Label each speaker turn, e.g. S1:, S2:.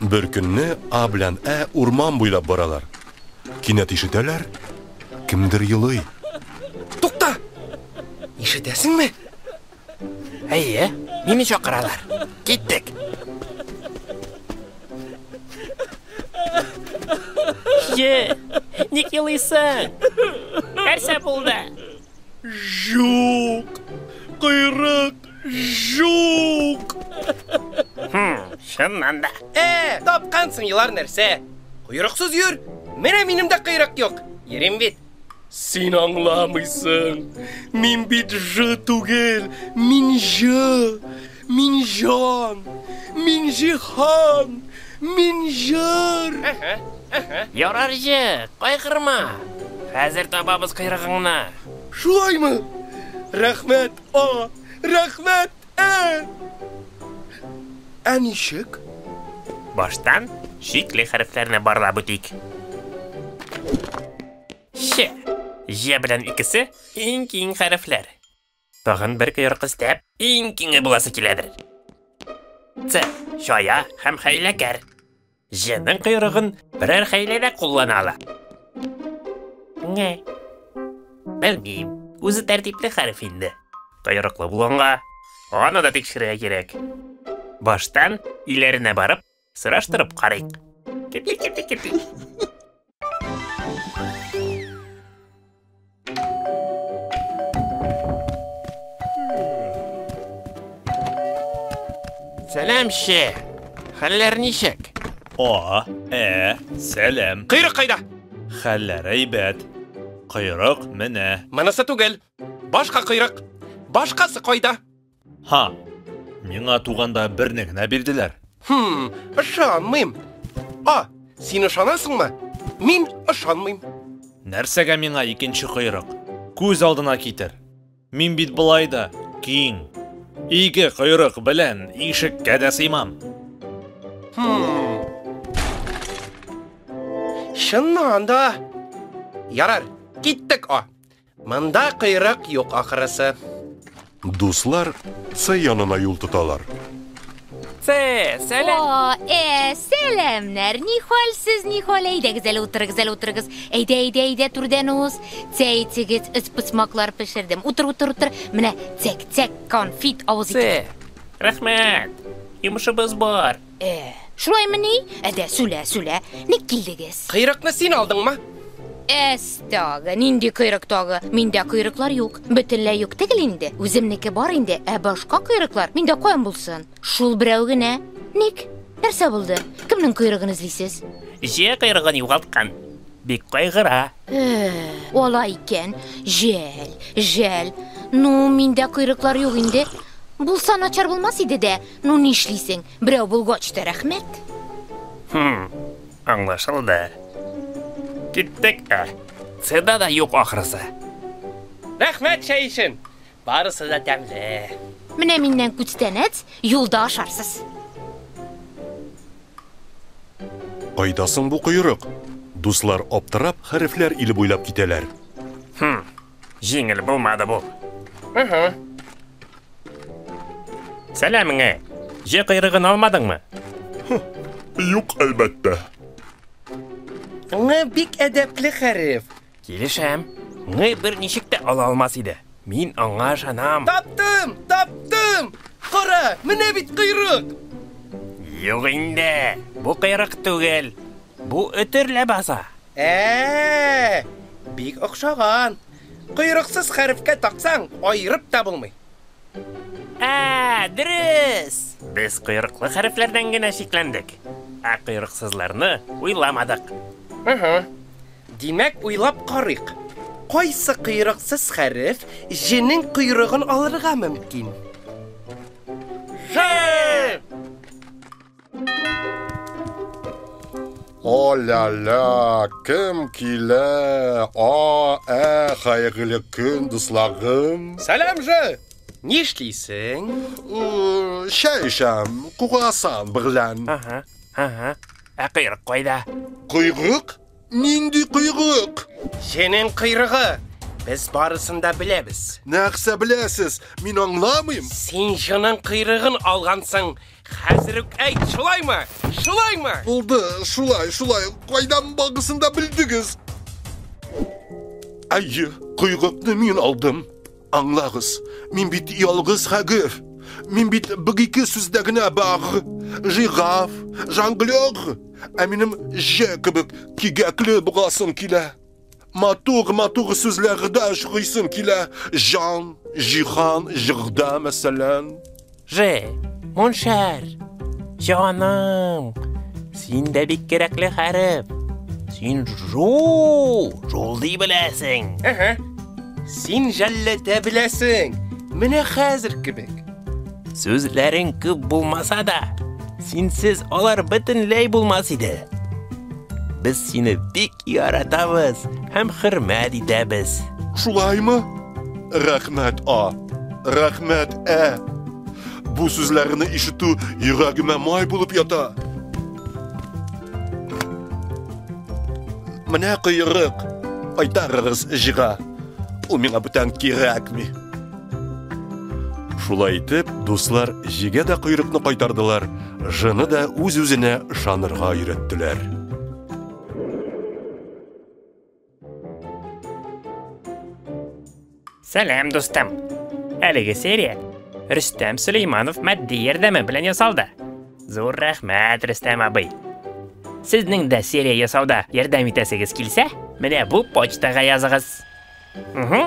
S1: Бер көнне А белән Ә урман буйлап баралар. Кинәт ишетәләр, кемдер елый.
S2: Тукта! Ишетәсеңме?
S3: Әйе, мине чакыралар. Киттек. Җе, ник елыйсың? Нәрсә булды?
S2: Жук! Койрык жук!
S3: Хм, чыннан да.
S2: Ә, тапкансың елар нәрсә. Койрыксыз йөр. Менә минем дә койрык юк. Йөрим бит. Син аңламыйсың. Мин бит ж түгел, мин ж. Мин җан. Мин җиһан. Мин җыр.
S3: Ярар, Җе, кайгырма. Хәзер табабыз койрыгыңны.
S2: Шулаймы? Рәхмәт, А, рәхмәт, Ә. Ә ничек?
S3: Баштан шикле хәрефләрне барлап үтик. Ч, Җ белән икесе иң киң хәрефләр. Тагын бер койрык өстәп, иң киңе буласы киләдер. Ц, чая һәм хәйләкәр. Җ-ның койрыгын берәр хәйлә дә куллана ала. Ң. Белмим, үзе тәртипле хәреф инде. Койрыклы булганга, аны да тикшерергә кирәк. Баштан өйләренә барып, сораштырып карыйк. Кепи, кепи, кепи. Сәлам, Че. Хәлләр ничек?
S4: А, Ә, сәлам.
S2: Койрык кайда?
S4: Хәлләр әйбәт. Койрык менә.
S2: Монысы түгел. Башка койрык. Башкасы кайда?
S4: Ха! Миңа туганда берне генә бирделәр.
S2: Хм, ышанмыйм. А, син ышанасыңмы? Мин ышанмыйм.
S4: Нәрсәгә миңа икенче койрык? Күз алдына китер. Мин бит болай да киң. Ике койрык белән ишеккә дә сыймам.
S2: Хм. Чыннан да. Ярар, киттек, а. Монда койрык юк ахрысы.
S1: Дуслар С янына юл тоталар.
S3: С, сәлам.
S5: О, э, сәламнәр. Ни хәл сез, ни хәл? Әйдәгез әле утырыгыз, әле утырыгыз. Әйдә, әйдә, әйдә, түрдән уз. Чәй эчегез, өчпочмаклар пешердем. Утыр, утыр, утыр. Менә цәк-цәк конфет авыз
S3: С.
S5: итегез.
S3: Рәхмәт. Йомышыбыз бар.
S5: Э, шулаймыни? Әдә, сүлә, сүлә. Ник килдегез?
S2: Койрыкны син алдыңмы?
S5: Әс тагы, нинди койрык тагы? Миндә койрыклар юк. Бөтенләй юк түгел инде. Үземнеке бар инде, ә башка койрыклар миндә каян булсын? Шул берәү генә. Ник? Нәрсә булды? Кемнең койрыгын эзлисез?
S3: Җә койрыгын югалткан. Бик кайгыра.
S5: Э, алай икән. Жәл, жәл. Ну, миндә койрыклар юк инде. Булса начар булмас иде дә. Ну, нишлисең? Берәү булгач та рәхмәт.
S3: Хм, аңлашылды. Киттек, ә. Цеда да юк ахрысы.
S2: Рәхмәт чәй өчен. Барысы да тәмле.
S5: Менә миннән күчтәнәц, юлда ашарсыз.
S1: Кайда соң бу койрык? Дуслар аптырап, хәрефләр иле буйлап китәләр.
S3: Хм, җиңел булмады бу.
S2: Угу.
S3: Сәлам, Ңе. Җә койрыгын алмадыңмы?
S1: Юк, әлбәттә.
S2: Ңы бик әдәпле хәреф.
S3: Килешәм. Ңы бер ничек тә ала алмас иде. Мин аңа ышанам.
S2: Таптым, таптым. Кара, менә бит койрык.
S3: Юк инде. Бу койрык түгел. Бу өтер ләбаса.
S2: Ә, бик охшаган. Койрыксыз хәрефкә таксаң, аерып та булмый.
S3: Ә, дөрес. Без койрыклы хәрефләрдән генә шикләндек. Ә койрыксызларны уйламадык.
S2: Угу. Димәк, уйлап карыйк. Кайсы койрыксыз хәреф җенең койрыгын алырга мөмкин? Ж!
S1: О-ля-ля, кем килә? А, ә, хәерле көн, дусларым.
S2: Сәлам, Ж! Нишлисең?
S1: Чәй эчәм, круассан белән.
S3: Ага, ага. Ә койрык кайда?
S1: Койрык? Нинди койрык?
S2: Җенең койрыгы. Без барысын да беләбез.
S1: Нәрсә беләсез? Мин аңламыйм.
S2: Син җының койрыгын алгансың. Хәзер үк әйт, шулаймы? Шулаймы?
S1: Булды, шулай, шулай. Кайдан барысын да белдегез? Әйе, койрыкны мин алдым. Аңлагыз, мин бит ялгыз хәгеф. Мин бит бер-ике сүздә генә бар. Жираф, жонглер. Ә минем Ж кебек кигәкле буласым килә. Матур-матур сүзләрдә очрыйсым килә. Җан, җиһан, җырда, мәсәлән.
S3: Ж, Моншәр, җаным, син дә бик кирәкле хәреф. Син жу, жулдый беләсең.
S2: Әһә. Син жәлләтә беләсең. Менә хәзер кебек.
S3: Сүзләрең күп булмаса да, синсез алар бөтенләй булмас иде. Без сине бик яратабыз һәм хөрмәт итәбез.
S1: Шулаймы? Рәхмәт, А. Рәхмәт, Ә. Бу сүзләрне ишетү йөрәгемә май булып ята. Менә койрык. Кайтарыгыз җыга. Ул миңа бүтән кирәкми. Шулай итеп, дуслар җигә дә койрыкны кайтардылар, Жны да үз-үзенә ышанырга өйрәттеләр.
S3: Сәлам, дустым. Әлеге серия Рөстәм Сөләйманов матди ярдәме белән ясалды. Зур рәхмәт, Рөстәм абый. Сезнең дә серия ясауда ярдәм итәсегез килсә, менә бу почтага языгыз. Угу.